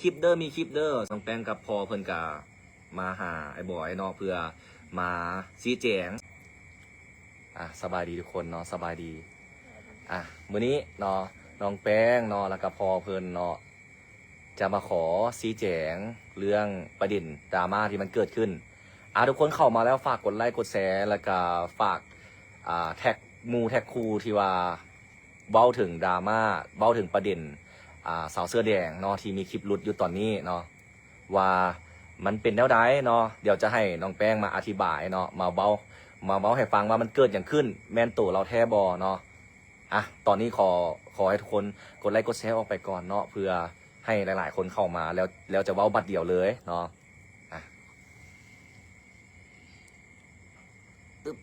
ຄລິບເດີ ມີຄລິບເດີ. ນ້ອງແປ້ງກັບພໍ່ເພິ່ນກະມາຫາອ້າຍບອຍເນາະ ເພື່ອມາຊີ້ແຈງ. ອ່ະ ສະບາຍດີທຸກຄົນເນາະ ສະບາຍດີ. ອ່ະ ມື້ນີ້ເນາະ ນ້ອງແປ້ງເນາະ ແລ້ວກະພໍ່ເພິ່ນເນາະ ຈະມາຂໍຊີ້ແຈງເລື່ອງປະເດັນດຣາມາທີ່ມັນເກີດຂຶ້ນ. ອ່າ ທຸກຄົນເຂົ້າມາແລ້ວ ຝາກກົດໄລກົດແຊ ແລ້ວກະຝາກ ອ່າ ແທັກໝູ່ແທັກຄູ່ທີ່ວ່າເວົ້າເຖິງດຣາມາ ເວົ້າເຖິງປະເດັນ ອ່າ ສາວເສື້ອແດງເນາະ ທີ່ມີຄລິບຫຼຸດຢູ່ຕອນນີ້ເນາະ ວ່າມັນເປັນແນວໃດເນາະ. ດຽວຈະໃຫ້ນ້ອງແປ້ງມາອະທິບາຍເນາະ ມາເວົ້າ ມາເວົ້າໃຫ້ຟັງວ່າມັນເກີດຫຍັງຂຶ້ນ ແມ່ນໂຕລາວແທ້ບໍ່ເນາະ. ອ່ະ ຕອນນີ້ຂໍ ຂໍໃຫ້ທຸກຄົນກົດໄລກົດແຊອອກໄປກ່ອນເນາະ ເພື່ອໃຫ້ຫຼາຍໆຄົນເຂົ້າມາ ແລ້ວ ແລ້ວຈະເວົ້າບັດດຽວເລີຍເນາະ. ອ່ະ ຕຶບ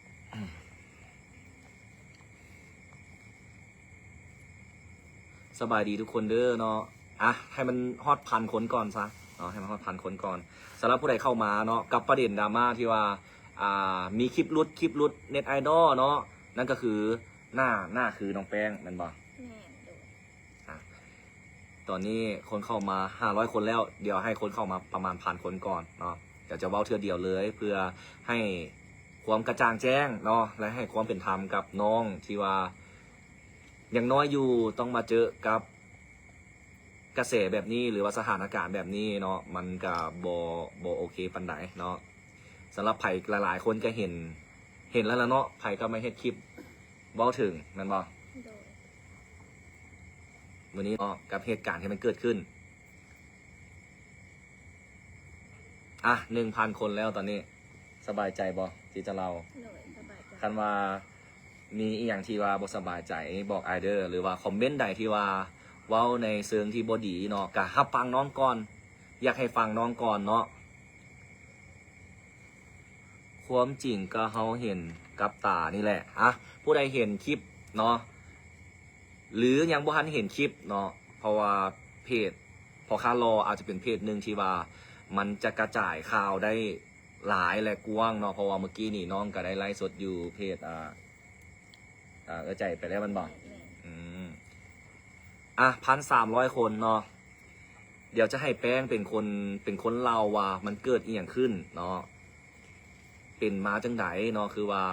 ສະບາຍດີທຸກຄົນເດີເນາະ. ອ່ະ ໃຫ້ມັນຮອດພັນຄົນກ່ອນຊະເນາະ ໃຫ້ມັນຮອດພັນຄົນກ່ອນ. ສຳລັບຜູ້ໃດເຂົ້າມາເນາະ ກັບປະເດັນດຣາມາທີ່ວ່າ ອ່າ ມີຄລິບຫຼຸດ ຄລິບຫຼຸດເນັດໄອດອລເນາະ ນັ້ນກໍຄື ໜ້າ ໜ້າຄືນ້ອງແປ້ງແມ່ນບໍ່? ແມ່ນ ໂດຍ. ອ່ະ ຕອນນີ້ຄົນເຂົ້າມາຫ້າຮ້ອຍຄົນແລ້ວ ດຽວໃຫ້ຄົນເຂົ້າມາປະມານພັນຄົນກ່ອນເນາະ ດຽວຈະເວົ້າເທື່ອດຽວເລີຍ ເພື່ອໃຫ້ຄວາມກະຈ່າງແຈ້ງເນາະ ແລະ ໃຫ້ຄວາມເປັນທຳກັບນ້ອງທີ່ວ່າຍັງນ້ອຍຢູ່ ຕ້ອງມາເຈີກັບ ກະແສແບບນີ້ ຫຼືວ່າສະຖານະການແບບນີ້ເນາະ ມັນກະບໍ່ ບໍ່ໂອເຄປານໃດເນາະ. ສຳລັບໃຜຫຼາຍໆຄົນກະເຫັນ ເຫັນແລ້ວລະເນາະ ໃຜກະມາເຮັດຄລິບເວົ້າເຖິງ ແມ່ນບໍ່? ໂດຍ. ມື້ນີ້ເນາະ ກັບເຫດການທີ່ມັນເກີດຂຶ້ນ ອ່ະ ໜຶ່ງພັນຄົນແລ້ວຕອນນີ້. ສະບາຍໃຈບໍ່ທີ່ຈະເລົ່າ? ໂດຍ ສະບາຍໃຈ. ຄັນວ່າມີອີ່ຫຍັງທີ່ວ່າບໍ່ສະບາຍໃຈ ບອກອ້າຍເດີ ຫຼືວ່າຄອມເມັນໃດທີ່ວ່າເວົ້າໃນເຊີງທີ່ບໍ່ດີເນາະ ກະຮັບຟັງນ້ອງກ່ອນ ຢາກໃຫ້ຟັງນ້ອງກ່ອນເນາະ. ຄວາມຈິງກໍເຮົາເຫັນກັບຕານີ້ແຫຼະ. ອ່ະ ຜູ້ໃດເຫັນຄລິບເນາະ ຫຼືຍັງບໍ່ທັນເຫັນຄລິບເນາະ ເພາະວ່າເພຈພໍ່ຄ້າຫຼໍ່ອາດຈະເປັນເພຈໜຶ່ງທີ່ວ່າມັນຈະກະຈາຍຂ່າວໄດ້ ຫຼາຍ ແລະ ກວ້າງເນາະ ເພາະວ່າມື້ກີ້ນີ້ນ້ອງກະໄດ້ໄລຟ໌ສົດຢູ່ເພຈ ອ່າ ອ່າ ເອື້ອຍໃຈໄປແລ້ວແມ່ນບໍ່? ແມ່ນ. ອືມ ອ່ະ ພັນສາມຮ້ອຍຄົນເນາະ ດຽວຈະໃຫ້ແປ້ງເປັນຄົນ ເປັນຄົນເລົ່າວ່າມັນເກີດອີ່ຫຍັງຂຶ້ນເນາະ ເປັນມາຈັ່ງໃດເນາະ ຄືວ່າ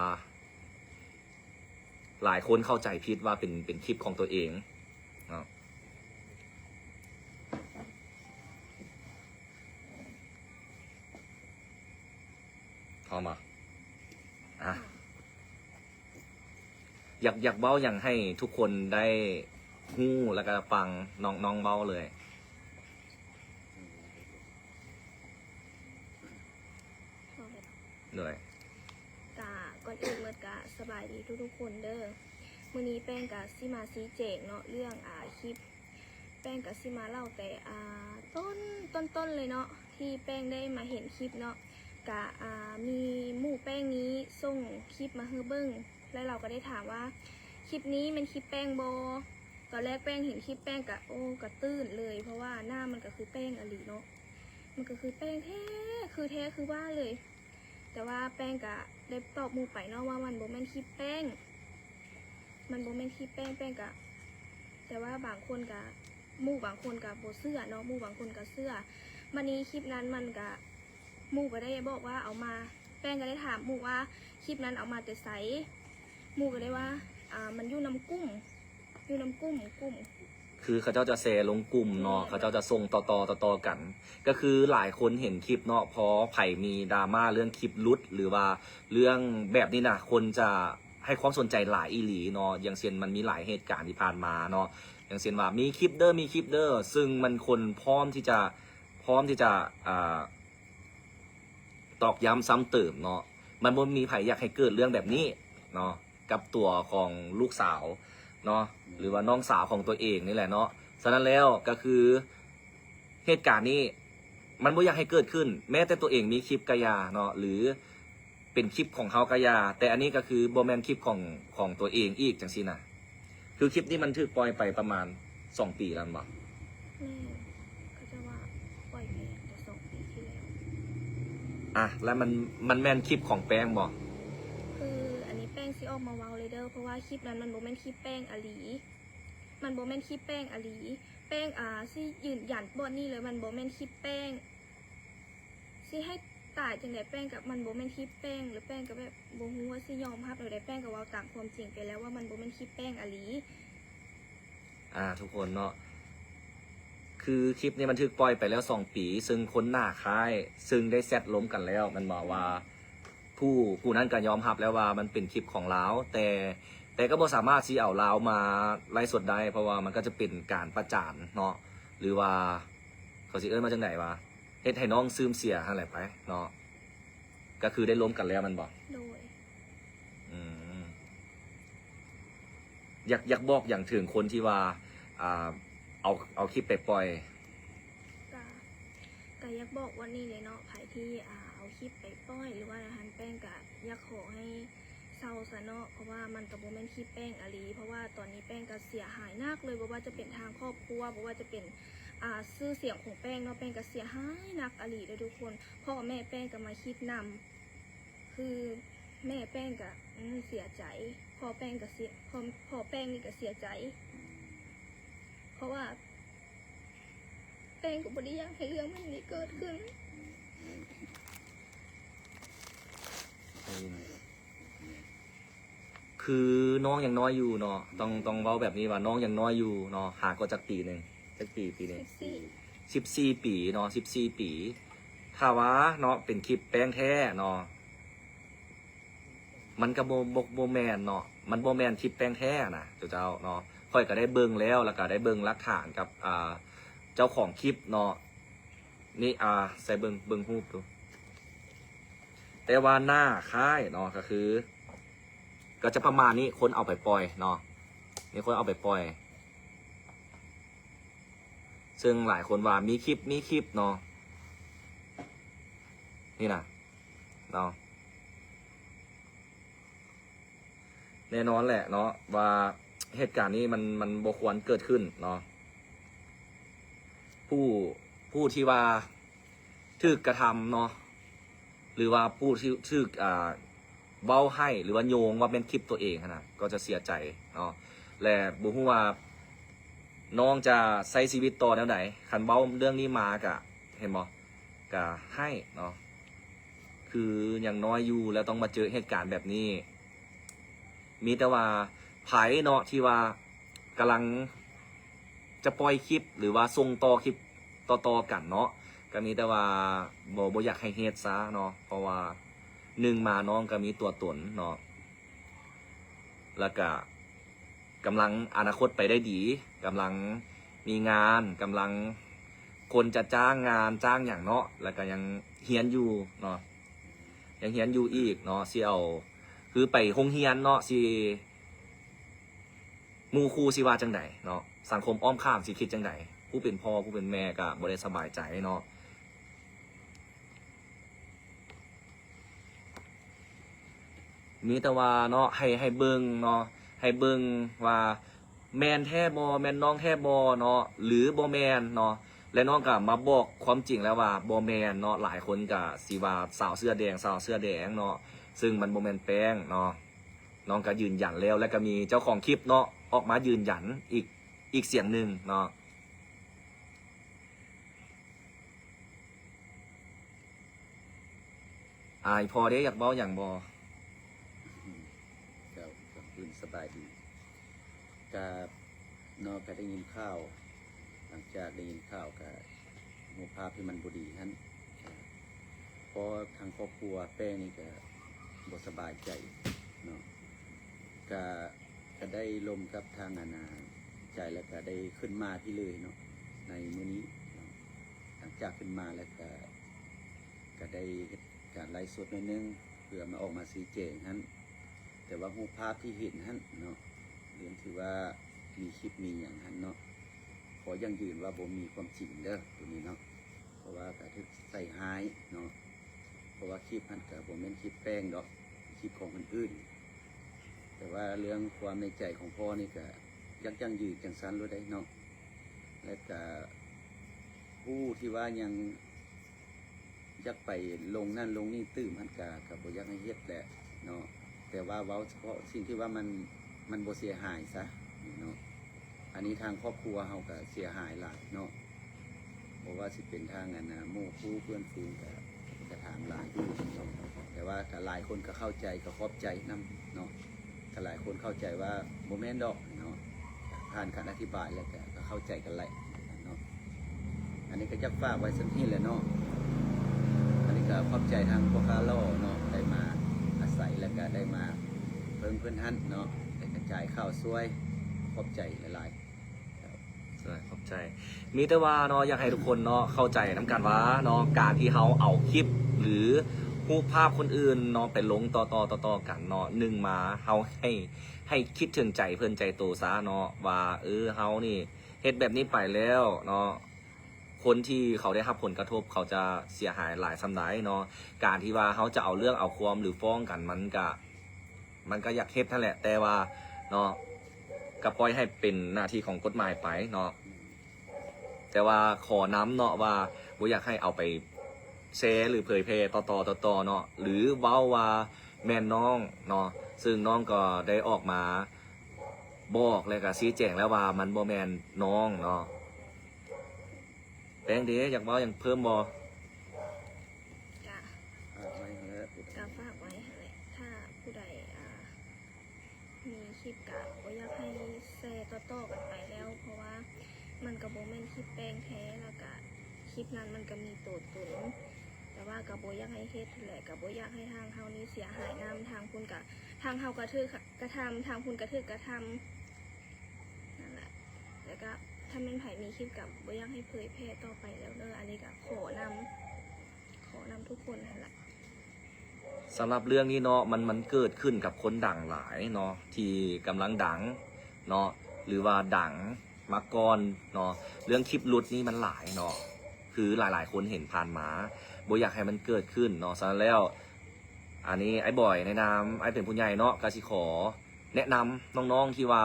ຫຼາຍຄົນເຂົ້າໃຈຜິດວ່າເປັນ ເປັນຄລິບຂອງຕົວເອງເນາະ. ພ້ອມບໍ່? ອ່ະ ຢາກ ຢາກເວົ້າຫຍັງໃຫ້ທຸກຄົນໄດ້ຮູ້ ແລ້ວກະຟັງນ້ອງ ນ້ອງເວົ້າເລີຍ. ໂດຍ. ກະກ່ອນອື່ນໝົດກະສະບາຍດີທຸກໆຄົນເດີ. ມື້ນີ້ແປ້ງກະຊິມາຊີ້ແຈງເນາະ ເລື່ອງ ອ່າ ຄລິບ ແປ້ງກະຊິມາເລົ່າແຕ່ ອ່າ ຕົ້ນ ຕົ້ນໆເລີຍເນາະ ທີ່ແປ້ງໄດ້ມາເຫັນຄລິບເນາະ ກະ ອ່າ ມີໝູ່ແປ້ງນີ້ສົ່ງຄລິບມາໃຫ້ເບິ່ງ ແລ້ວລາວກະໄດ້ຖາມວ່າ ຄລິບນີ້ແມ່ນຄລິບແປ້ງບໍ່? ຕອນແລກແປ້ງເຫັນຄລິບແປ້ງກະ ໂອ້ ກະຕື່ນເລີຍ ເພາະວ່າໜ້າມັນກະຄືແປ້ງອີ່ຫຼີເນາະ ມັນກະຄືແປ້ງແທ້ ຄືແທ້ຄືວ່າເລີຍ. ແຕ່ວ່າແປ້ງກະໄດ້ຕອບໝູ່ໄປເນາະວ່າມັນບໍ່ແມ່ນຄລິບແປ້ງ ມັນບໍ່ແມ່ນຄລິບແປ້ງ ແປ້ງກະ ແຕ່ວ່າບາງຄົນກະ ໝູ່ບາງຄົນກະບໍ່ເຊື່ອເນາະ ໝູ່ບາງຄົນກະເຊື່ອ. ບາດນີ້ຄລິບນັ້ນມັນກະ ໝູ່ກະໄດ້ບອກວ່າເອົາມາ ແປ້ງກະໄດ້ຖາມໝູ່ວ່າ ຄລິບນັ້ນເອົາມາແຕ່ໃສ? ໝູ່ກະໄດ້ວ່າ ອ່າ ມັນຢູ່ນຳກຸ່ມ ຢູ່ນຳກຸ່ມ ກຸ່ມ ຄືເຂົາເຈົ້າຈະແຊລົງກຸ່ມເນາະ ແມ່ນ ເຂົາເຈົ້າຈະສົ່ງຕໍ່ໆ ຕໍ່ໆກັນ. ກະຄືຫຼາຍຄົນເຫັນຄລິບເນາະ ພໍໃຜມີດຣາມາເລື່ອງຄລິບຫຼຸດ ຫຼືວ່າເລື່ອງແບບນີ້ນະ ຄົນຈະໃຫ້ຄວາມສົນໃຈຫຼາຍອີ່ຫຼີເນາະ. ຢ່າງເຊັ່ນ ມັນມີຫຼາຍເຫດການທີ່ຜ່ານມາເນາະ ຢ່າງເຊັ່ນວ່າ ມີຄລິບເດີ ມີຄລິບເດີ ຊຶ່ງມັນຄົນພ້ອມທີ່ຈະ ພ້ອມທີ່ຈະ ອ່າ ຕອກຢ້ຳຊ້ຳເຕີມເນາະ ມັນບໍ່ມີໃຜຢາກໃຫ້ເກີດເລື່ອງແບບນີ້ເນາະ ກັບຕົວຂອງລູກສາວເນາະ ຫຼືວ່ານ້ອງສາວຂອງຕົວເອງນີ້ແຫຼະເນາະ. ສະນັ້ນແລ້ວກະຄື ເຫດການນີ້ມັນບໍ່ຢາກໃຫ້ເກີດຂຶ້ນ ແມ້ແຕ່ຕົວເອງມີຄລິບກະຢ່າເນາະ ຫຼືເປັນຄລິບຂອງເຮົາກະຢ່າ ແຕ່ອັນນີ້ກະຄືບໍ່ແມ່ນຄລິບຂອງ ຂອງຕົວເອງອີກຈັ່ງຊີ້ນະ. ຄືຄລິບນີ້ມັນຖືກປ່ອຍໄປປະມານສອງປີແລ້ວແມ່ນບໍ່? ແມ່ນ ເຂົາເຈົ້າວ່າປ່ອຍໄປແຕ່ສອງປີທີ່ແລ້ວ. ອ່ະ ແລ້ວມັນ ມັນແມ່ນຄລິບຂອງແປ້ງບໍ່? ຄືອັນນີ້ແປ້ງຊິອອກມາເວົ້າເລີຍເດີ ເພາະວ່າຄລິບນັ້ນມັນບໍ່ແມ່ນຄລິບແປ້ງອີ່ຫຼີ ມັນບໍ່ແມ່ນຄລິບແປ້ງອີ່ຫຼີ. ແປ້ງ ອ່າ ຊິຢືນຢັນບ່ອນນີ້ເລີຍ ມັນບໍ່ແມ່ນຄລິບແປ້ງ ຊິໃຫ້ຕາຍຈັ່ງໃດ ແປ້ງກໍ ມັນບໍ່ແມ່ນຄລິບແປ້ງ ແລ້ວແປ້ງກໍແບບບໍ່ຮູ້ວ່າຊິຍອມຮັບແນວໃດ ແປ້ງກໍເວົ້າຕາມຄວາມຈິງໄປແລ້ວວ່າມັນບໍ່ແມ່ນຄລິບແປ້ງອີ່ຫຼີ. ອ່າ ທຸກຄົນເນາະ ຄືຄລິບນີ້ມັນຖືກປ່ອຍໄປແລ້ວສອງປີ ເຊິ່ງຄົນໜ້າຄ້າຍ ເຊິ່ງໄດ້ແຊັດລົມກັນແລ້ວ ແມ່ນບໍ່ ວ່າ ຜູ້ ຜູ້ນັ້ນກໍຍອມຮັບແລ້ວວ່າມັນເປັນຄລິບຂອງລາວ ແຕ່ ແຕ່ກໍບໍ່ສາມາດຊິເອົາລາວມາໄລຟ໌ສົດໄດ້ ເພາະວ່າມັນກໍຈະເປັນການປະຈານເນາະ ຫຼືວ່າ ເຂົາຊິເອີ້ນວ່າຈັ່ງໃດວະ ເຮັດໃຫ້ນ້ອງເສື່ອມເສຍຫັ້ນແຫຼະໄປເນາະ ກໍຄືໄດ້ລົມກັນແລ້ວແມ່ນບໍ່? ໂດຍ. ອືມ ຢາກ ຢາກບອກຫຍັງເຖິງຄົນທີ່ວ່າ ອ່າ ເອົາ ເອົາຄລິບໄປປ່ອຍ? ກະ ກະຢາກບອກວ່ານີ້ເລີຍເນາະ ໃຜທີ່ ອ່າ ເອົາຄລິບໄປປ່ອຍ ຫຼືວ່າຫັ້ນ ແປ້ງກະຢາກຂໍໃຫ້ເຊົາຊະເນາະ ເພາະວ່າມັນກະບໍ່ແມ່ນຄລິບແປ້ງອີ່ຫຼີ ເພາະວ່າຕອນນີ້ແປ້ງກະເສຍຫາຍໜັກເລີຍ ບໍ່ວ່າຈະເປັນທາງຄອບຄົວ ບໍ່ວ່າຈະເປັນ ອ່າ ຊື່ສຽງຂອງແປ້ງເນາະ ແປ້ງກະເສຍຫາຍໜັກອີ່ຫຼີເດີທຸກຄົນ ພໍ່ແມ່ແປ້ງກະມາຄິດນຳ ຄືແມ່ແປ້ງກະ ອືມ ເສຍໃຈ ພໍ່ແປ້ງກະເສຍ ພໍ່ ພໍ່ແປ້ງນີ້ກະເສຍໃຈ ເພາະວ່າ ແປ້ງກໍບໍ່ໄດ້ຢາກໃຫ້ເລື່ອງແບບນີ້ເກີດຂຶ້ນ. ຄືນ້ອງຍັງນ້ອຍຢູ່ເນາະ ຕ້ອງ ຕ້ອງເວົ້າແບບນີ້ວ່ານ້ອງຍັງນ້ອຍຢູ່ເນາະ ຫາກໍຈັກປີໜຶ່ງ ຈັກປີ ປີນີ້ ສິບສີ່ ສິບສີ່ປີເນາະ ສິບສີ່ປີ ຖ້າວ່າເນາະ ເປັນຄລິບແປ້ງແທ້ເນາະ ມັນກໍບໍ່ ບໍ່ ບໍ່ແມ່ນເນາະ ມັນບໍ່ແມ່ນຄລິບແປ້ງແທ້ນະ ເຈົ້າເນາະ ຂ້ອຍກໍໄດ້ເບິ່ງແລ້ວ ແລ້ວກໍໄດ້ເບິ່ງຫຼັກຖານກັບ ອ່າ ເຈົ້າຂອງຄລິບເນາະ ນີ້ ອ່າ ໃສ່ເບິ່ງ ເບິ່ງຮູບດູ ແຕ່ວ່າໜ້າຄ້າຍເນາະ ກໍຄື ກໍຈະປະມານນີ້ ຄົນເອົາໄປປ່ອຍເນາະ ມີຄົນເອົາໄປປ່ອຍ ເຊິ່ງຫຼາຍຄົນວ່າມີຄລິບ ມີຄລິບເນາະ ນີ້ນະ ເນາະ ແນ່ນອນແຫຼະເນາະວ່າເຫດການນີ້ມັນ ມັນບໍ່ຄວນເກີດຂຶ້ນເນາະ ຜູ້ ຜູ້ທີ່ວ່າຖືກກະທຳເນາະ ຫຼືວ່າຜູ້ທີ່ຖືກ ອ່າ ເວົ້າໃຫ້ ຫຼືວ່າໂຍງວ່າແມ່ນຄລິບຕົວເອງຫັ້ນນະ ກໍຈະເສຍໃຈເນາະ ແລະ ບໍ່ຮູ້ວ່ານ້ອງຈະໃຊ້ຊີວິດຕໍ່ແນວໃດ ຄັນເວົ້າເລື່ອງນີ້ມາກະ ເຫັນບໍ່ ກະໃຫ້ເນາະ ຄືຍັງນ້ອຍຢູ່ ແລ້ວຕ້ອງມາເຈີເຫດການແບບນີ້ ມີແຕ່ວ່າໃຜເນາະ ທີ່ວ່າກຳລັງຈະປ່ອຍຄລິບ ຫຼືວ່າສົ່ງຕໍ່ຄລິບຕໍ່ໆກັນເນາະ ກໍມີແຕ່ວ່າບໍ່ ບໍ່ຢາກໃຫ້ເຮັດຊະເນາະ ເພາະວ່າໜຶ່ງມານ້ອງກໍມີຕົວຕົນເນາະ ແລ້ວກະ ກຳລັງອະນາຄົດໄປໄດ້ດີ ກຳລັງມີງານ ກຳລັງ ຄົນຈະຈ້າງງານຈ້າງຫຍັງເນາະ ແລ້ວກໍຍັງຮຽນຢູ່ເນາະ ຍັງຮຽນຢູ່ອີກເນາະ ຊິເອົາ ຄືໄປໂຮງຮຽນເນາະ ຊິ ໝູ່ຄູ່ຊິວ່າຈັ່ງໃດເນາະ ສັງຄົມອ້ອມຂ້າງຊິຄິດຈັ່ງໃດ ຜູ້ເປັນພໍ່ຜູ້ເປັນແມ່ກໍບໍ່ໄດ້ສະບາຍໃຈເນາະ. ມີແຕ່ວ່າເນາະ ໃຫ້ ໃຫ້ເບິ່ງເນາະ ໃຫ້ເບິ່ງວ່າແມ່ນແທ້ບໍ່ ແມ່ນນ້ອງແທ້ບໍ່ເນາະ ຫຼືບໍ່ແມ່ນເນາະ ແລະ ນ້ອງກໍມາບອກຄວາມຈິງແລ້ວວ່າບໍ່ແມ່ນເນາະ ຫຼາຍຄົນກໍຊິວ່າສາວເສື້ອແດງ ສາວເສື້ອແດງເນາະ ເຊິ່ງມັນບໍ່ແມ່ນແປ້ງເນາະ ນ້ອງກໍຢືນຢັນແລ້ວ ແລະ ກໍມີເຈົ້າຂອງຄລິບເນາະ ອອກມາຢືນຢັນອີກ ອີກສຽງໜຶ່ງເນາະ. ອ້າຍພໍ່ເດ້ ຢາກເວົ້າຫຍັງບໍ່? ເຈົ້າ ກ່ອນອື່ນສະບາຍດີ ກະເນາະ ກະໄດ້ຍິນຂ່າວ ຫຼັງຈາກໄດ້ຍິນຂ່າວກະຮູ້ພາບທີ່ມັນບໍ່ດີຫັ້ນ ກະ ເພາະທາງຄອບຄົວແປ້ງນີ້ກະບໍ່ສະບາຍໃຈເນາະ ກະ ກະໄດ້ລົມກັບທາງ ອັນນ່າ ໃຈ ແລ້ວກະໄດ້ຂຶ້ນມາພີ້ເລີຍເນາະ ໃນມື້ນີ້ເນາະ ຫຼັງຈາກຂຶ້ນມາແລ້ວກະ ກະໄດ້ເຮັດການໄລຟ໌ສົດໜ້ອຍໜຶ່ງ ເພື່ອມາອອກມາຊີ້ແຈງຫັ້ນ ແຕ່ວ່າຮູບພາບທີ່ເຫັນຫັ້ນເນາະ ເລື່ອງທີ່ວ່າມີຄລິບມີຫຍັງຫັ້ນເນາະ ຂໍຢັ້ງຢືນວ່າບໍ່ມີຄວາມຈິງເດີ ໂຕນີ້ເນາະ ເພາະວ່າກະຖືກໃສ່ຮ້າຍເນາະ ເພາະວ່າຄລິບຫັ້ນກະບໍ່ແມ່ນຄລິບແປ້ງດອກ ຄລິບຂອງຄົນອື່ນ ແຕ່ວ່າເລື່ອງຄວາມໃນໃຈຂອງພໍ່ນີ້ກະຢາກຢັ້ງຢືນຈັ່ງຊັ້ນໂລດເດ້ເນາະ ແລະກະຜູ້ທີ່ວ່າຍັງ ຢາກໄປລົງນັ້ນລົງນີ້ຕື່ມຫັ້ນກະ ກະບໍ່ຢາກໃຫ້ເຮັດແຫຼະເນາະ ແຕ່ວ່າເວົ້າສະເພາະສິ່ງທີ່ວ່າມັນ ມັນບໍ່ເສຍຫາຍຊະເນາະ ອັນນີ້ທາງຄອບຄົວເຮົາກໍເສຍຫາຍຫຼາຍເນາະ ບໍ່ວ່າຊິເປັນທາງອັນນ່າ ໝູ່ຄູ່ເພື່ອນຝູງກໍ ກໍຖາມຫຼາຍເນາະ ແຕ່ວ່າກໍຫຼາຍຄົນກໍເຂົ້າໃຈ ກໍຂອບໃຈນຳເນາະ ກໍຫຼາຍຄົນເຂົ້າໃຈວ່າບໍ່ແມ່ນດອກເນາະ ຜ່ານການອະທິບາຍແລ້ວກໍ ກໍເຂົ້າໃຈກັນແຫຼະເນາະ. ອັນນີ້ກໍຢາກຝາກໄວ້ສ່ຳນີ້ແຫຼະເນາະ ອັນນີ້ກໍຂອບໃຈທາງພໍ່ຄ້າຫຼໍ່ເນາະ ໄດ້ມາອາໄສ ແລ້ວກໍໄດ້ມາເພິ່ງເພິ່ນຫັ້ນເນາະ ແລ້ວກໍຈ່າຍຄ່າຊ່ວຍ ຂອບໃຈຫຼາຍໆ. ຂອບໃຈ ມີແຕ່ວ່າເນາະ ຢາກໃຫ້ທຸກຄົນເນາະ ເຂົ້າໃຈນຳກັນວ່າເນາະ ການທີ່ເຮົາເອົາຄລິບ ຫຼື ຮູບພາບຄົນອື່ນເນາະ ໄປລົງຕໍ່ໆກັນເນາະ ໜຶ່ງມາ ເຮົາໃຫ້ ໃຫ້ຄິດເຖິງໃຈເພິ່ນ ໃຈໂຕຊະເນາະ ວ່າ ເອີ ເຮົານີ້ເຮັດແບບນີ້ໄປແລ້ວເນາະ ຄົນທີ່ເຂົາໄດ້ຮັບຜົນກະທົບ ເຂົາຈະເສຍຫາຍຫຼາຍສ່ຳໃດເນາະ. ການທີ່ວ່າເຮົາຈະເອົາເລື່ອງເອົາຄວາມ ຫຼື ຟ້ອງກັນ ມັນກະ ມັນກະຢາກເຮັດຫັ້ນແຫຼະ ແຕ່ວ່າເນາະ ກະປ່ອຍໃຫ້ເປັນໜ້າທີ່ຂອງກົດໝາຍໄປເນາະ. ແຕ່ວ່າຂໍນຳເນາະ ວ່າບໍ່ຢາກໃຫ້ເອົາໄປແຊ ຫຼື ເຜີຍແຜ່ຕໍ່ໆ ຕໍ່ໆເນາະ ຫຼື ເວົ້າວ່າແມ່ນນ້ອງເນາະ ເຊິ່ງນ້ອງກໍໄດ້ອອກມາບອກ ແລະ ກະຊີ້ແຈງແລ້ວວ່າມັນບໍ່ແມ່ນນ້ອງເນາະ. ແປ້ງເດ ຢາກເວົ້າຫຍັງເພີ່ມບໍ່? ກະ ຝາກໄວ້ຫັ້ນແຫຼະ ກະຝາກໄວ້ຫັ້ນແຫຼະ ຖ້າຜູ້ໃດ ອ່າ ມີຄລິບກະບໍ່ຢາກໃຫ້ແຊຕໍ່ໆກັນໄປແລ້ວ ເພາະວ່າມັນກະບໍ່ແມ່ນຄລິບແປ້ງແທ້ ແລ້ວກະຄລິບນັ້ນມັນກະມີໂຕຕົນ ແຕ່ວ່າກະບໍ່ຢາກໃຫ້ເຮັດຫັ້ນແຫຼະ ກະບໍ່ຢາກໃຫ້ທາງເຮົານີ້ເສຍຫາຍນຳ ທາງພຸ້ນກະ ທາງເຮົາກະຖືກກະທຳ ທາງພຸ້ນກະຖືກກະທຳ ນັ້ນແຫຼະ ແລ້ວກະຖ້າແມ່ນໃຜມີຄລິບກະບໍ່ຢາກໃຫ້ເຜີຍແຜ່ຕໍ່ໄປແລ້ວເດີ ອັນນີ້ກະຂໍນຳ ຂໍນຳທຸກຄົນຫັ້ນລະ. ສຳລັບເລື່ອງນີ້ເນາະ ມັນ ມັນເກີດຂຶ້ນກັບຄົນດັງຫຼາຍເນາະ ທີ່ກຳລັງດັງເນາະ ຫຼືວ່າດັງມາກ່ອນເນາະ ເລື່ອງຄລິບຫຼຸດນີ້ມັນຫຼາຍເນາະ ຄືຫຼາຍໆຄົນເຫັນຜ່ານມາ ບໍ່ຢາກໃຫ້ມັນເກີດຂຶ້ນເນາະ. ສະນັ້ນແລ້ວ ອັນນີ້ອ້າຍບອຍໃນນາມອ້າຍເປັນຜູ້ໃຫຍ່ເນາະ ກະຊິຂໍ ແນະນຳນ້ອງໆທີ່ວ່າ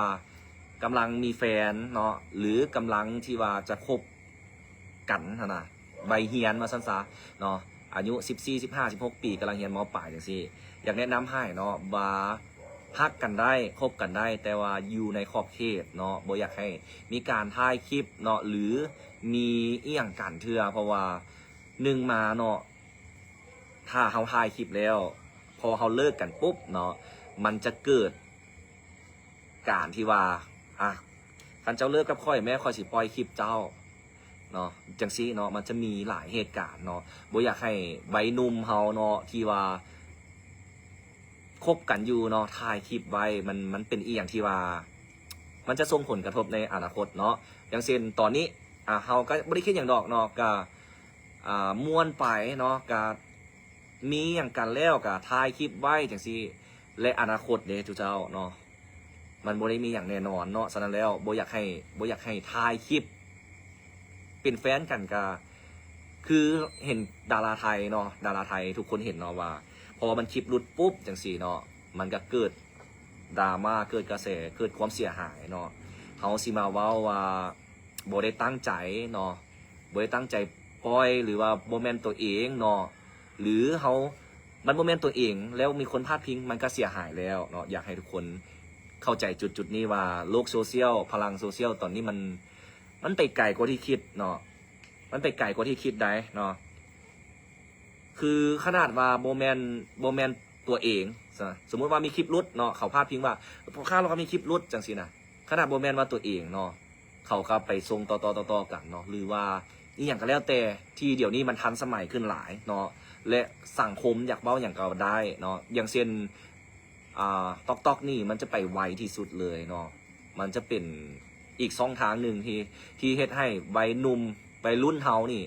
ກຳລັງມີແຟນເນາະ ຫຼື ກຳລັງທີ່ວ່າຈະຄົບກັນຫັ້ນນະ ໄວຮຽນວ່າຊັ້ນຊະເນາະ ອາຍຸສິບສີ່ ສິບຫ້າ ສິບຫົກປີ ກຳລັງຮຽນ ມ.ປາຍ ຈັ່ງຊີ້ ຢາກແນະນຳໃຫ້ເນາະ ວ່າຮັກກັນໄດ້ ຄົບກັນໄດ້ ແຕ່ວ່າຢູ່ໃນຂອບເຂດເນາະ ບໍ່ຢາກໃຫ້ມີການຖ່າຍຄລິບເນາະ ຫຼື ມີອີ່ຫຍັງກັນເທື່ອ ເພາະວ່າໜຶ່ງມາເນາະ ຖ້າເຮົາຖ່າຍຄລິບແລ້ວ ພໍເຮົາເລີກກັນປຸບເນາະ ມັນຈະເກີດການທີ່ວ່າ ອາ ຄັນເຈົ້າເລີກກັບຂ້ອຍແມ້ ຂ້ອຍຊິປ່ອຍຄລິບເຈົ້າເນາະ ຈັ່ງຊີ້ເນາະ ມັນຈະມີຫຼາຍເຫດການເນາະ. ບໍ່ຢາກໃຫ້ໄວໜຸ່ມເຮົາເນາະ ທີ່ວ່າຄົບກັນຢູ່ເນາະ ຖ່າຍຄລິບໄວ້ ມັນ ມັນເປັນອີ່ຫຍັງທີ່ວ່າ ມັນຈະສົ່ງຜົນກະທົບໃນອະນາຄົດເນາະ. ຢ່າງເຊັ່ນຕອນນີ້ ອາ ເຮົາກະບໍ່ໄດ້ຄິດຫຍັງດອກເນາະ ກະ ອ່າ ມ່ວນໄປເນາະ ກະມີຫຍັງກັນແລ້ວກະຖ່າຍຄລິບໄວ້ຈັ່ງຊີ້ ແລະ ອະນາຄົດເດ້ທຸກເຈົ້າເນາະ ມັນບໍ່ໄດ້ມີຫຍັງແນ່ນອນເນາະ. ສະນັ້ນແລ້ວ ບໍ່ຢາກໃຫ້ ບໍ່ຢາກໃຫ້ຖ່າຍຄລິບ ເປັນແຟນກັນກະ ຄືເຫັນດາລາໄທເນາະ ດາລາໄທທຸກຄົນເຫັນເນາະວ່າ ພໍມັນຄລິບຫຼຸດປຸບຈັ່ງຊີ້ເນາະ ມັນກະເກີດດຣາມາ ເກີດກະແສ ເກີດຄວາມເສຍຫາຍເນາະ. ເຮົາຊິມາເວົ້າວ່າບໍ່ໄດ້ຕັ້ງໃຈເນາະ ບໍ່ໄດ້ຕັ້ງໃຈປ່ອຍ ຫຼືວ່າບໍ່ແມ່ນຕົວເອງເນາະ ຫຼືເຮົາ ມັນບໍ່ແມ່ນຕົວເອງ ແລ້ວມີຄົນພາດພິງ ມັນກະເສຍຫາຍແລ້ວເນາະ. ຢາກໃຫ້ທຸກຄົນເຂົ້າໃຈຈຸດໆນີ້ວ່າ ໂລກໂຊຊຽວ ພະລັງໂຊຊຽວຕອນນີ້ມັນ ມັນໄປໄກກວ່າທີ່ຄິດເນາະ ມັນໄປໄກກວ່າທີ່ຄິດໃດເນາະ. ຄືຂະໜາດວ່າບໍ່ແມ່ນ ບໍ່ແມ່ນຕົວເອງ ສົມມຸດວ່າມີຄລິບຫຼຸດເນາະ ເຂົາພາດພິງວ່າ ພໍ່ຄ້າລາວກໍມີຄລິບຫຼຸດຈັ່ງຊີ້ນະ ຂະໜາດບໍ່ແມ່ນວ່າຕົວເອງເນາະ ເຂົາກໍໄປສົ່ງຕໍ່ໆກັນເນາະ ຫຼືວ່າອີ່ຫຍັງກໍແລ້ວແຕ່ ທີ່ດຽວນີ້ມັນທັນສະໄໝຂຶ້ນຫຼາຍເນາະ ແລະ ສັງຄົມຢາກເວົ້າຫຍັງກໍໄດ້ເນາະ. ຢ່າງເຊັ່ນ ອ່າ ຕອກໆນີ້ມັນຈະໄປໄວທີ່ສຸດເລີຍເນາະ ມັນຈະເປັນອີກຊ່ອງທາງໜຶ່ງທີ່ ທີ່ເຮັດໃຫ້ໄວໜຸ່ມໄວລຸ້ນເຮົານີ້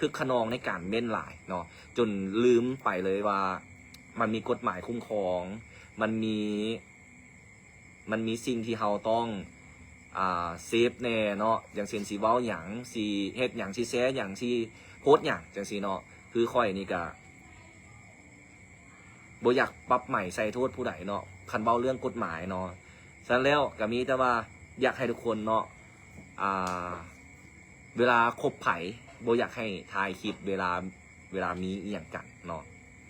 ຄຶກຂະນອງໃນການເມັ້ນຫຼາຍເນາະ ຈົນລືມໄປເລີຍວ່າມັນມີກົດໝາຍຄຸ້ມຄອງ ມັນມີ ມັນມີສິ່ງທີ່ເຮົາຕ້ອງ ອ່າ ເຊຟແດ່ເນາະ ຢ່າງເຊັ່ນ ຊິເວົ້າຫຍັງ ຊິເຮັດຫຍັງ ຊິແຊຫຍັງ ຊິໂພສຫຍັງ ຈັ່ງຊີ້ເນາະ. ຄືຂ້ອຍນີ້ກະບໍ່ຢາກປັບໃໝໃສ່ໂທດຜູ້ໃດເນາະ ຄັນເວົ້າເລື່ອງກົດໝາຍເນາະ. ສະນັ້ນແລ້ວກະມີແຕ່ວ່າຢາກໃຫ້ທຸກຄົນເນາະ ອ່າ ເວລາຄົບໃຜ ບໍ່ຢາກໃຫ້ຖ່າຍຄລິບເວລາ ເວລາມີອີ່ຫຍັງກັນເນາະ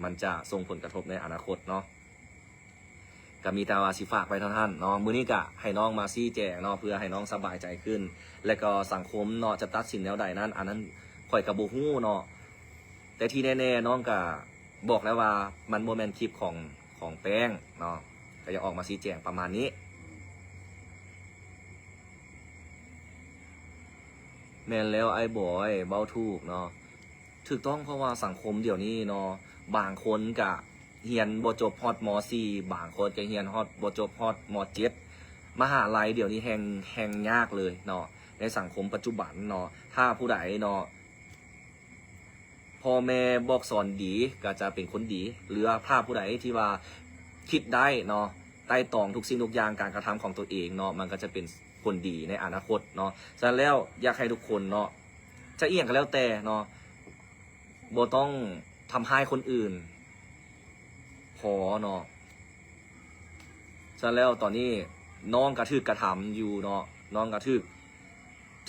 ມັນຈະສົ່ງຜົນກະທົບໃນອະນາຄົດເນາະ. ກໍມີແຕ່ວ່າຊິຝາກໄວ້ເທົ່ານັ້ນເນາະ. ມື້ນີ້ກໍໃຫ້ນ້ອງມາຊີ້ແຈງເນາະ ເພື່ອໃຫ້ນ້ອງສະບາຍໃຈຂຶ້ນ ແລະກໍສັງຄົມເນາະ ຈະຕັດສິນແນວໃດນັ້ນ ອັນນັ້ນຂ້ອຍກໍບໍ່ຮູ້ເນາະ. ແຕ່ທີ່ແນ່ໆ ນ້ອງກໍບອກແລ້ວວ່າມັນບໍ່ແມ່ນຄລິບຂອງ ຂອງແປ້ງເນາະ ກໍຢາກອອກມາຊີ້ແຈງປະມານນີ້. ແມ່ນແລ້ວ ອ້າຍບອຍເວົ້າຖືກເນາະ. ຖືກຕ້ອງ ເພາະວ່າສັງຄົມດຽວນີ້ເນາະ ບາງຄົນກະຮຽນບໍ່ຈົບຮອດ ມໍສີ່ ບາງຄົນກະຮຽນຮອດ ບໍ່ຈົບຮອດ ມໍເຈັດ. ມະຫາໄລດຽວນີ້ແຮ່ງ ແຮ່ງຍາກເລີຍເນາະ ໃນສັງຄົມປັດຈຸບັນເນາະ. ຖ້າຜູ້ໃດເນາະ ພໍ່ແມ່ບອກສອນດີ ກໍຈະເປັນຄົນດີ ຫຼືວ່າຖ້າຜູ້ໃດທີ່ວ່າຄິດໄດ້ເນາະ ໄຕ່ຕອງທຸກສິ່ງທຸກຢ່າງ ການກະທຳຂອງຕົວເອງເນາະ ມັນກໍຈະເປັນຜົນດີໃນອະນາຄົດເນາະ. ສະນັ້ນແລ້ວ ຢາກໃຫ້ທຸກຄົນເນາະ ຈະອີ່ຫຍັງກໍແລ້ວແຕ່ເນາະ ບໍ່ຕ້ອງທຳຮ້າຍຄົນອື່ນພໍເນາະ. ສະນັ້ນແລ້ວ ຕອນນີ້ນ້ອງກໍຖືກກະທຳຢູ່ເນາະ ນ້ອງກໍຖືກ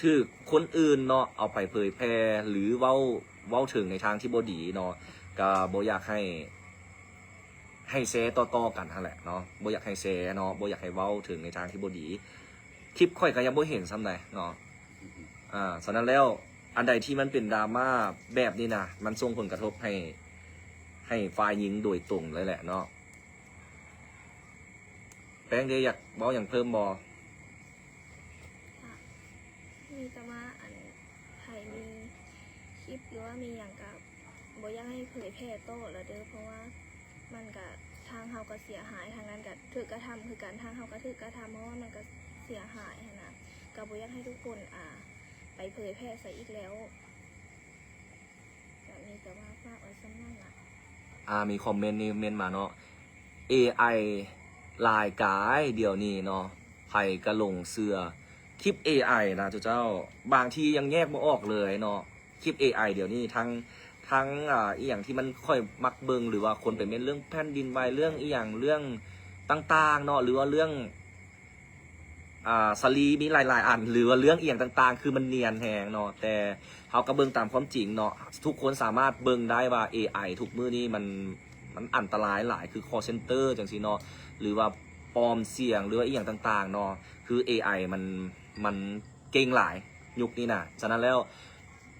ຖືກຄົນອື່ນເນາະ ເອົາໄປເຜີຍແຜ່ ຫຼືເວົ້າ ເວົ້າເຖິງໃນທາງທີ່ບໍ່ດີເນາະ ກໍບໍ່ຢາກໃຫ້ ໃຫ້ແຊຕໍ່ໆກັນຫັ້ນແຫຼະເນາະ ບໍ່ຢາກໃຫ້ແຊເນາະ ບໍ່ຢາກໃຫ້ເວົ້າເຖິງໃນທາງທີ່ບໍ່ດີ. ຄລິບຂ້ອຍກໍຍັງບໍ່ເຫັນສ່ຳໃດເນາະ. ອ່າ ສະນັ້ນແລ້ວ ອັນໃດທີ່ມັນເປັນດຣາມາແບບນີ້ນະ ມັນສົ່ງຜົນກະທົບໃຫ້ ໃຫ້ຝ່າຍຍິງໂດຍຕົງເລີຍແຫຼະເນາະ. ແປ້ງເດ ຢາກເວົ້າຫຍັງເພີ່ມບໍ່? ກະມີແຕ່ວ່າ ອັນ ໃຜມີຄລິບ ຫຼືວ່າມີຫຍັງກະບໍ່ຢາກໃຫ້ເຜີຍແຜ່ຕໍ່ລະເດີ ເພາະວ່າມັນກະ ທາງເຮົາກະເສຍຫາຍ ທາງນັ້ນກະຖືກກະທຳຄືກັນ ທາງເຮົາກະຖືກກະທຳ ເພາະວ່າມັນກະເສຍຫາຍຫັ້ນນະ ກະບໍ່ຢາກໃຫ້ທຸກຄົນ ອ່າ ໄປເຜີຍແຜ່ໃສ່ອີກແລ້ວ. ກະມີແຕ່ວ່າຝາກໄວ້ສ່ຳນັ້ນລະ. ອ່າ ມີຄອມເມັນນີ້ເມັນມາເນາະ ເອໄອຫຼາຍກາຍດຽວນີ້ເນາະ ໃຜກະຫຼົງເຊື່ອຄລິບເອໄອນະເຈົ້າ ບາງທີຍັງແຍກບໍ່ອອກເລີຍເນາະ. ຄລິບເອໄອດຽວນີ້ທັງ ທັງ ອ່າ ອີ່ຫຍັງທີ່ມັນຂ້ອຍມັກເບິ່ງ ຫຼືວ່າຄົນໄປເມັນເລື່ອງແຜ່ນດິນໄຫວ ເລື່ອງອີ່ຫຍັງ ເລື່ອງຕ່າງໆເນາະ ຫຼືວ່າເລື່ອງ ອ່າ ສາລີມີຫຼາຍໆອັນ ຫຼືວ່າເລື່ອງອີ່ຫຍັງຕ່າງໆ ຄືມັນນຽນແຮງເນາະ. ແຕ່ເຮົາກໍເບິ່ງຕາມຄວາມຈິງເນາະ ທຸກຄົນສາມາດເບິ່ງໄດ້ວ່າເອໄອທຸກມື້ນີ້ມັນ ມັນອັນຕະລາຍຫຼາຍ ຄືຄໍເຊັນເຕີຈັ່ງຊີ້ເນາະ ຫຼືວ່າປອມສຽງ ຫຼືວ່າອີ່ຫຍັງຕ່າງໆເນາະ ຄືເອໄອມັນ ມັນເກັ່ງຫຼາຍຍຸກນີ້ນະ. ສະນັ້ນແລ້ວ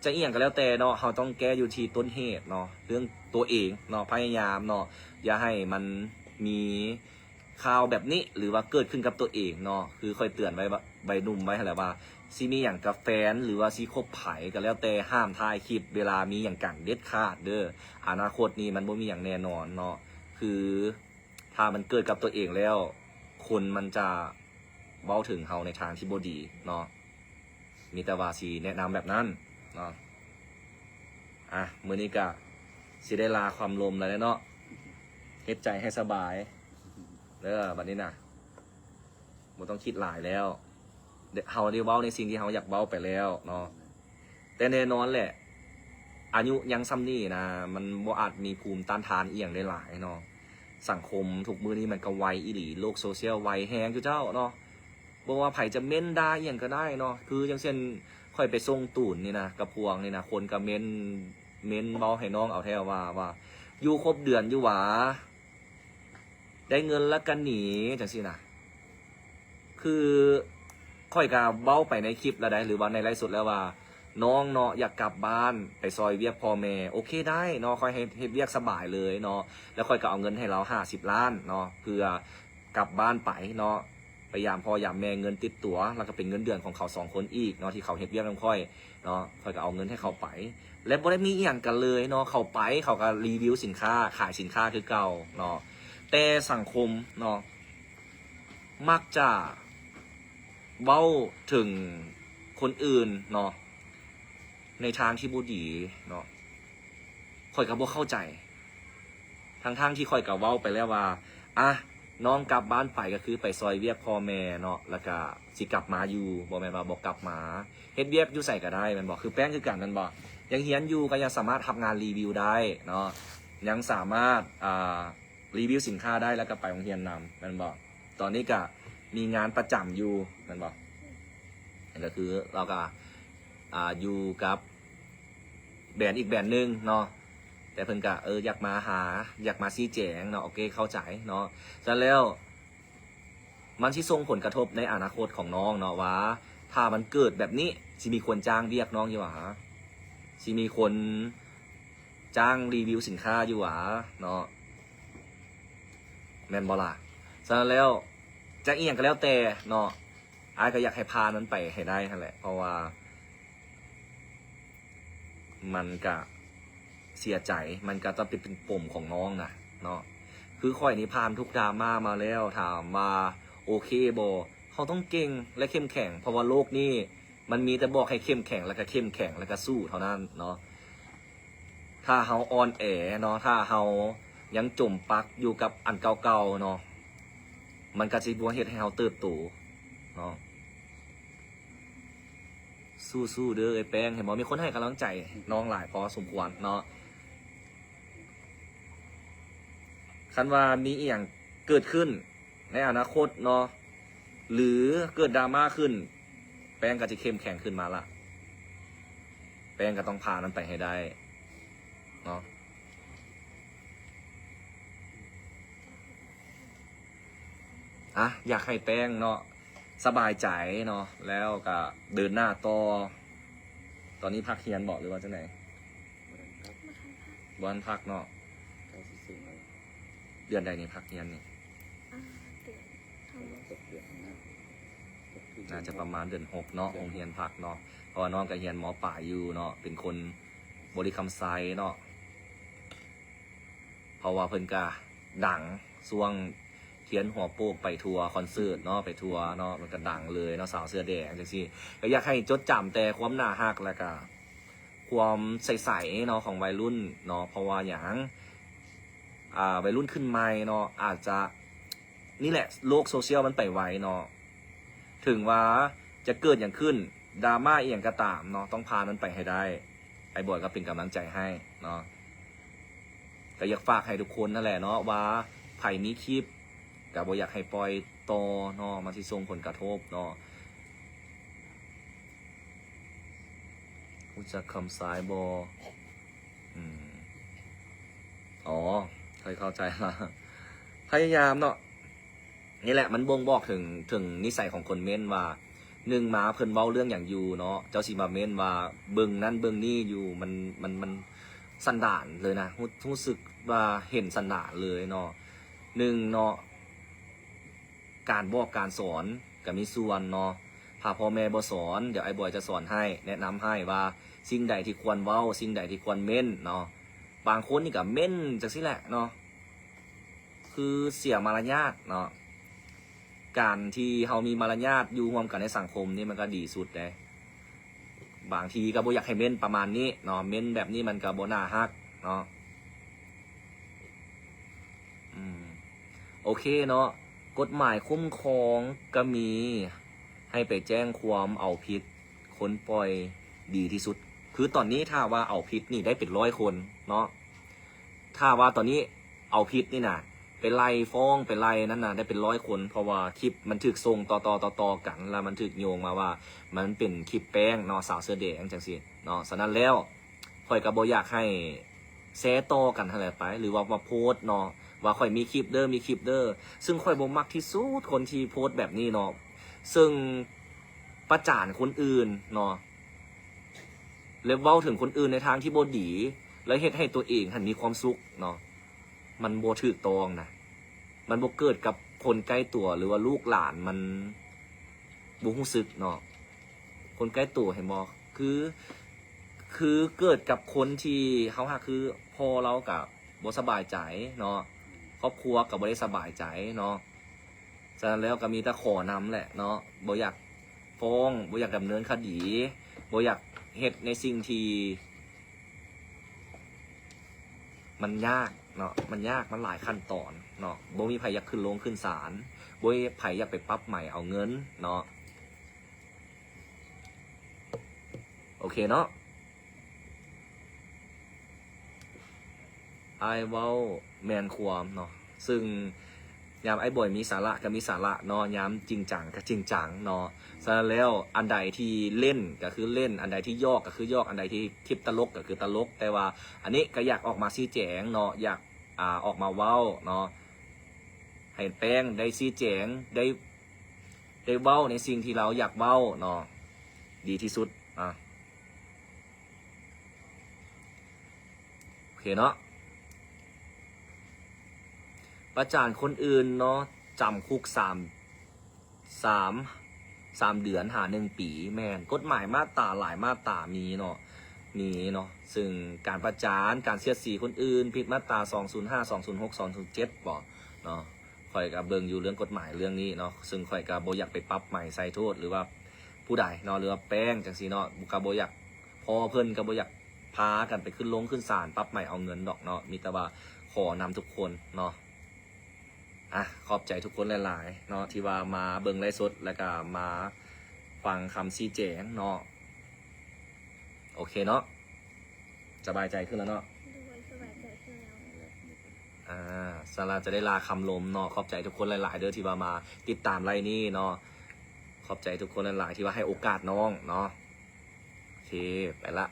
ຈະອີ່ຫຍັງກໍແລ້ວແຕ່ເນາະ ເຮົາຕ້ອງແກ້ຢູ່ທີ່ຕົ້ນເຫດເນາະ ເລື່ອງຕົວເອງເນາະ ພະຍາຍາມເນາະ ຢ່າໃຫ້ມັນມີ ຂ່າວແບບນີ້ ຫຼືວ່າເກີດຂຶ້ນກັບຕົວເອງເນາະ ຄືຂ້ອຍເຕືອນໄວ້ວ່າ ໄວໜຸ່ມໄວ້ຫັ້ນແຫຼະວ່າ ຊິມີຫຍັງກັບແຟນ ຫຼືວ່າຊິຄົບໃຜກໍແລ້ວແຕ່ ຫ້າມຖ່າຍຄລິບເວລາມີຫຍັງກັນເດັດຂາດເດີ້. ອະນາຄົດນີ້ມັນບໍ່ມີຫຍັງແນ່ນອນເນາະ ຄືຖ້າມັນເກີດກັບຕົວເອງແລ້ວ ຄົນມັນຈະເວົ້າເຖິງເຮົາໃນທາງທີ່ບໍ່ດີເນາະ. ມີແຕ່ວ່າຊິແນະນຳແບບນັ້ນເນາະ. ອ່ະ ມື້ນີ້ກະຊິໄດ້ລາຄວາມລົມແລ້ວເນາະ ເຮັດໃຈໃຫ້ສະບາຍເດີບັດນີ້ນະ ບໍ່ຕ້ອງຄິດຫຼາຍແລ້ວ ເຮົາໄດ້ເວົ້າໃນສິ່ງທີ່ເຮົາຢາກເວົ້າໄປແລ້ວເນາະ. ແຕ່ແນ່ນອນແຫຼະ ອາຍຸຍັງສ່ຳນີ້ນະ ມັນບໍ່ອາດມີພູມຕ້ານທານອີ່ຫຍັງໄດ້ຫຼາຍເນາະ. ສັງຄົມທຸກມື້ນີ້ມັນກໍໄວອີ່ຫຼີ ໂລກໂຊຊຽວໄວແຮງຢູ່ເຈົ້າເນາະ. ບໍ່ວ່າໃຜຈະເມັ້ນດ່າອີ່ຫຍັງກໍໄດ້ເນາະ ຄືຈັ່ງເຊັ່ນ ຂ້ອຍໄປສົ່ງຕູນນີ້ນະ ກັບພວງນີ້ນະ ຄົນກໍເມັ້ນ ເມັ້ນເວົ້າໃຫ້ນ້ອງເອົາແທ້ວ່າ ວ່າຢູ່ຄົບເດືອນຢູ່ຫວາ ໄດ້ເງິນລະກະໜີ ຈັ່ງຊີ້ນະ. ຄືຂ້ອຍກໍເວົ້າໄປໃນຄລິບແລ້ວໃດ ຫຼືວ່າໃນໄລຟ໌ສົດແລ້ວວ່າ ນ້ອງເນາະ ຢາກກັບບ້ານໄປຊ່ອຍວຽກພໍ່ແມ່ ໂອເຄ ໄດ້ເນາະ ຂ້ອຍເຮັດ ເຮັດວຽກສະບາຍເລີຍເນາະ ແລ້ວຂ້ອຍກໍເອົາເງິນໃຫ້ລາວຫ້າສິບລ້ານເນາະ ເພື່ອກັບບ້ານໄປເນາະ ໄປຢາມພໍ່ຢາມແມ່ ເງິນຕິດຕົວ ແລ້ວກໍເປັນເງິນເດືອນຂອງເຂົາສອງຄົນອີກເນາະ ທີ່ເຂົາເຮັດວຽກນຳຂ້ອຍເນາະ ຂ້ອຍກໍເອົາເງິນໃຫ້ເຂົາໄປ ແລະ ບໍ່ໄດ້ມີອີ່ຫຍັງກັນເລີຍເນາະ ເຂົາໄປ ເຂົາກໍຣີວິວສິນຄ້າ ຂາຍສິນຄ້າຄືເກົ່າເນາະ. ແຕ່ສັງຄົມເນາະ ມັກຈະເວົ້າເຖິງຄົນອື່ນເນາະ ໃນທາງທີ່ບໍ່ດີເນາະ ຂ້ອຍກໍບໍ່ເຂົ້າໃຈ ທັງໆທີ່ຂ້ອຍກໍເວົ້າໄປແລ້ວວ່າ ອະ ນ້ອງກັບບ້ານໄປກໍຄືໄປຊ່ອຍວຽກພໍ່ແມ່ເນາະ ແລ້ວກໍຊິກັບມາຢູ່ ບໍ່ແມ່ນວ່າບໍ່ກັບມາ ເຮັດວຽກຢູ່ໃສກໍໄດ້ແມ່ນບໍ່? ຄືແປ້ງຄືກັນແມ່ນບໍ່? ຍັງຮຽນຢູ່ກໍຍັງສາມາດຮັບງານຣີວິວໄດ້ເນາະ ຍັງສາມາດ ອ່າ ຣີວິວສິນຄ້າໄດ້ ແລ້ວກໍໄປໂຮງຮຽນນຳແມ່ນບໍ່? ຕອນນີ້ກະມີງານປະຈຳຢູ່ແມ່ນບໍ່? ກໍຄືລາວກະ ອ່າ ຢູ່ກັບແບຣນອີກແບຣນໜຶ່ງເນາະ ແຕ່ເພິ່ນກະ ເອີ ຢາກມາຫາ ຢາກມາຊີ້ແຈງເນາະ ໂອເຄ ເຂົ້າໃຈເນາະ. ສະນັ້ນແລ້ວ ມັນຊິສົ່ງຜົນກະທົບໃນອະນາຄົດຂອງນ້ອງເນາະ ວ່າຖ້າມັນເກີດແບບນີ້ ຊິມີຄົນຈ້າງວຽກນ້ອງຢູ່ຫວາ? ຊິມີຄົນຈ້າງຣີວິວສິນຄ້າຢູ່ຫວາເນາະ? ແມ່ນບໍ່ລະ? ສະນັ້ນແລ້ວ ຈະອີ່ຫຍັງກໍແລ້ວແຕ່ເນາະ ອ້າຍກໍຢາກໃຫ້ຜ່ານມັນໄປໃຫ້ໄດ້ຫັ້ນແຫຼະ ເພາະວ່າ ມັນກະເສຍໃຈ ມັນກະຈະເປັນ ເປັນປົມຂອງນ້ອງນະເນາະ. ຄືຂ້ອຍນີ້ຜ່ານທຸກດຣາມາມາແລ້ວ ຖາມວ່າໂອເຄບໍ່? ເຮົາຕ້ອງເກັ່ງ ແລະ ເຂັ້ມແຂງ ເພາະວ່າໂລກນີ້ມັນມີແຕ່ບອກໃຫ້ເຂັ້ມແຂງ ແລ້ວກະເຂັ້ມແຂງ ແລ້ວກະສູ້ເທົ່ານັ້ນເນາະ. ຖ້າເຮົາອ່ອນແອເນາະ ຖ້າເຮົາຍັງຈົມປັກຢູ່ກັບອັນເກົ່າໆເນາະ ມັນກະຊິບໍ່ເຮັດໃຫ້ເຮົາເຕີບໂຕເນາະ. ສູ້ໆເດີເອື້ອຍແປ້ງ ເຫັນບໍ່ ມີຄົນໃຫ້ກຳລັງໃຈນ້ອງຫຼາຍພໍສົມຄວນເນາະ. ຄັນວ່າມີອີ່ຫຍັງເກີດຂຶ້ນໃນອະນາຄົດເນາະ ຫຼື ເກີດດຣາມາຂຶ້ນ ແປ້ງກໍຈະເຂັ້ມແຂງຂຶ້ນມາລະ ແປ້ງກໍຕ້ອງຜ່ານມັນໄປໃຫ້ໄດ້ເນາະ. ອ່ະ ຢາກໃຫ້ແປ້ງເນາະ ສະບາຍໃຈເນາະ ແລ້ວກະເດີນໜ້າຕໍ່. ຕອນນີ້ພັກຮຽນບໍ ຫຼືວ່າຈັ່ງໃດ? ບໍ່ທັນພັກເນາະ. ເດືອນໃດນີ້ພັກຮຽນນີ້? ໜ້າຈະປະມານເດືອນຫົກເນາະ ໂຮງຮຽນພັກເນາະ ເພາະວ່ານ້ອງກະຮຽນ ມ.ປາຍ ຢູ່ເນາະ ເປັນຄົນບໍລິຄຳໄຊເນາະ. ເພາະວ່າເພິ່ນກະດັງ ຊ່ວງທຽນຫົວໂປກໄປທົ່ວ ຄອນເສີດເນາະ ໄປທົ່ວເນາະ ມັນກະດັງເລີຍເນາະ ສາວເສື້ອແດງຈັ່ງຊີ້. ກະຢາກໃຫ້ຈົດຈຳແຕ່ຄວາມໜ້າຮັກ ແລ້ວກະຄວາມໃສໆເນາະ ຂອງໄວລຸ້ນເນາະ. ເພາະວ່າຫຍັງ? ອ່າ ໄວລຸ້ນຂຶ້ນໃໝ່ເນາະ ອາດຈະ ນີ້ແຫຼະ ໂລກໂຊຊຽວມັນໄປໄວເນາະ. ເຖິງວ່າຈະເກີດຫຍັງຂຶ້ນ ດຣາມາອີ່ຫຍັງກໍຕາມເນາະ ຕ້ອງຜ່ານມັນໄປໃຫ້ໄດ້. ອ້າຍບອຍກໍເປັນກຳລັງໃຈໃຫ້ເນາະ. ກໍຢາກຝາກໃຫ້ທຸກຄົນຫັ້ນແຫຼະເນາະ ວ່າໃຜມີຄລິບກໍບໍ່ຢາກໃຫ້ປ່ອຍຕໍ່ເນາະ ມັນຊິສົ່ງຜົນກະທົບເນາະ. ຮູ້ຈັກຄຳຊາຍບໍ່? ອືມ ອໍ ຂ້ອຍເຂົ້າໃຈລະ ພະຍາຍາມເນາະ. ນີ້ແຫຼະ ມັນບົ່ງບອກເຖິງ ເຖິງນິໄສຂອງຄົນເມັ້ນວ່າ ໜຶ່ງມາເພິ່ນເວົ້າເລື່ອງຫຍັງຢູ່ເນາະ ເຈົ້າຊິມາເມັ້ນວ່າເບິ່ງນັ້ນເບິ່ງນີ້ຢູ່ ມັນ ມັນ ມັນສັນດານເລີຍນະ ຮູ້ ຮູ້ສຶກວ່າເຫັນສັນດານເລີຍເນາະ. ໜຶ່ງເນາະ ການບອກການສອນກໍມີສ່ວນເນາະ ຖ້າພໍ່ແມ່ບໍ່ສອນ ດຽວອ້າຍບອຍຈະສອນໃຫ້ ແນະນຳໃຫ້ວ່າສິ່ງໃດທີ່ຄວນເວົ້າ ສິ່ງໃດທີ່ຄວນເມັ້ນເນາະ. ບາງຄົນນີ້ກໍເມັ້ນຈັ່ງຊີ້ແຫຼະເນາະ ຄືເສຍມາລະຍາດເນາະ. ການທີ່ເຮົາມີມາລະຍາດຢູ່ຮ່ວມກັນໃນສັງຄົມນີ້ ມັນກໍດີສຸດເດ້. ບາງທີກໍບໍ່ຢາກໃຫ້ເມັ້ນປະມານນີ້ເນາະ ເມັ້ນແບບນີ້ມັນກໍບໍ່ໜ້າຮັກເນາະ. ອືມ ໂອເຄເນາະ ກົດໝາຍຄຸ້ມຄອງກໍມີ ໃຫ້ໄປແຈ້ງຄວາມເອົາຜິດຄົນປ່ອຍດີທີ່ສຸດ. ຄືຕອນນີ້ຖ້າວ່າເອົາຜິດນີ້ໄດ້ເປັນຮ້ອຍຄົນເນາະ ຖ້າວ່າຕອນນີ້ເອົາຜິດນີ້ນະ ໄປໄລ່ຟ້ອງໄປໄລ່ນັ້ນນະ ໄດ້ເປັນຮ້ອຍຄົນ ເພາະວ່າຄລິບມັນຖືກສົ່ງຕໍ່ໆ ຕໍ່ໆກັນ ແລ້ວມັນຖືກໂຍງມາວ່າມັນເປັນຄລິບແປ້ງເນາະ ສາວເສື້ອແດງຈັ່ງຊີ້ເນາະ. ສະນັ້ນແລ້ວ ຂ້ອຍກໍບໍ່ຢາກໃຫ້ແຊຕໍ່ກັນຫັ້ນແຫຼະໄປ ຫຼືວ່າມາໂພສເນາະ ວ່າຂ້ອຍມີຄລິບເດີ ມີຄລິບເດີ. ຊຶ່ງຂ້ອຍບໍ່ມັກທີ່ສຸດຄົນທີ່ໂພສແບບນີ້ເນາະ ຊຶ່ງປະຈານຄົນອື່ນເນາະ ແລະ ເວົ້າເຖິງຄົນອື່ນໃນທາງທີ່ບໍ່ດີ ແລະ ເຮັດໃຫ້ຕົວເອງຫັ້ນມີຄວາມສຸກເນາະ ມັນບໍ່ຖືກຕ້ອງນະ. ມັນບໍ່ເກີດກັບຄົນໃກ້ຕົວ ຫຼືວ່າລູກຫຼານມັນບໍ່ຮູ້ສຶກເນາະ. ຄົນໃກ້ຕົວເຫັນບໍ່ ຄື ຄືເກີດກັບຄົນທີ່ເຮົາຮັກ ຄືພໍ່ລາວກະບໍ່ສະບາຍໃຈເນາະ ຄອບຄົວກະບໍ່ໄດ້ສະບາຍໃຈເນາະ. ສະນັ້ນແລ້ວກໍມີແຕ່ຂໍນຳແຫຼະເນາະ ບໍ່ຢາກຟ້ອງ ບໍ່ຢາກດຳເນີນຄະດີ ບໍ່ຢາກເຮັດໃນສິ່ງທີ່ມັນຍາກເນາະ ມັນຍາກ ມັນຫຼາຍຂັ້ນຕອນເນາະ ບໍ່ມີໃຜຢາກຂຶ້ນໂລງຂຶ້ນສານ ບໍ່ມີໃຜຢາກໄປປັບໃໝເອົາເງິນເນາະ. ໂອເຄເນາະ ອ້າຍເວົ້າແມ່ນຄວາມເນາະ ຊຶ່ງຍາມອ້າຍບອຍມີສາລະກໍມີສາລະເນາະ ຍາມຈິງຈັງກໍຈິງຈັງເນາະ. ສະນັ້ນແລ້ວ ອັນໃດທີ່ຫຼິ້ນກໍຄືຫຼິ້ນ ອັນໃດທີ່ຢອກກໍຄືຢອກ ອັນໃດທີ່ຄລິບຕະຫຼົກກໍຄືຕະຫຼົກ ແຕ່ວ່າອັນນີ້ກໍຢາກອອກມາຊີ້ແຈງເນາະ ຢາກ ອ່າ ອອກມາເວົ້າເນາະ ໃຫ້ແປ້ງໄດ້ຊີ້ແຈງ ໄດ້ ໄດ້ເວົ້າໃນສິ່ງທີ່ລາວຢາກເວົ້າເນາະ ດີທີ່ສຸດ. ອ່ະ ໂອເຄເນາະ. ປະຈານຄົນອື່ນເນາະ ຈຳຄຸກສາມ ສາມ ສາມເດືອນຫາໜຶ່ງປີ. ແມ່ນ ກົດໝາຍມາດຕາຫຼາຍມາດຕາມີເນາະ ມີເນາະ ຊຶ່ງການປະຈານ ການສຽດສີຄົນອື່ນ ຜິດມາດຕາສອງສູນຫ້າ ສອງສູນຫົກ ສອງສູນເຈັດບໍເນາະ. ຂ້ອຍກໍເບິ່ງຢູ່ເລື່ອງກົດໝາຍເລື່ອງນີ້ເນາະ ຊຶ່ງຂ້ອຍກໍບໍ່ຢາກໄປປັບໃໝໃສ່ໂທດ ຫຼືວ່າຜູ້ໃດເນາະ ຫຼືວ່າແປ້ງຈັ່ງຊີ້ເນາະ ກໍບໍ່ຢາກ ພໍ່ເພິ່ນກໍບໍ່ຢາກພາກັນໄປຂຶ້ນໂລງຂຶ້ນສານ ປັບໃໝເອົາເງິນດອກເນາະ. ມີແຕ່ວ່າຂໍນຳທຸກຄົນເນາະ. ອ່ະ ຂອບໃຈທຸກຄົນຫຼາຍໆເນາະ ທີ່ວ່າມາເບິ່ງໄລຟ໌ສົດ ແລ້ວກໍມາຟັງຄຳຊີ້ແຈງເນາະ. ໂອເຄເນາະ ສະບາຍໃຈຂຶ້ນແລ້ວເນາະ. ໂດຍ ສະບາຍໃຈຂຶ້ນແລ້ວ. ອ່າ ສາລາຈະໄດ້ລາຄຳລົມເນາະ. ຂອບໃຈທຸກຄົນຫຼາຍໆເດີ ທີ່ວ່າມາຕິດຕາມໄລຟ໌ນີ້ເນາະ. ຂອບໃຈທຸກຄົນຫຼາຍໆ ທີ່ວ່າໃຫ້ໂອກາດນ້ອງເນາະ. ໂອເຄ ໄປລະ.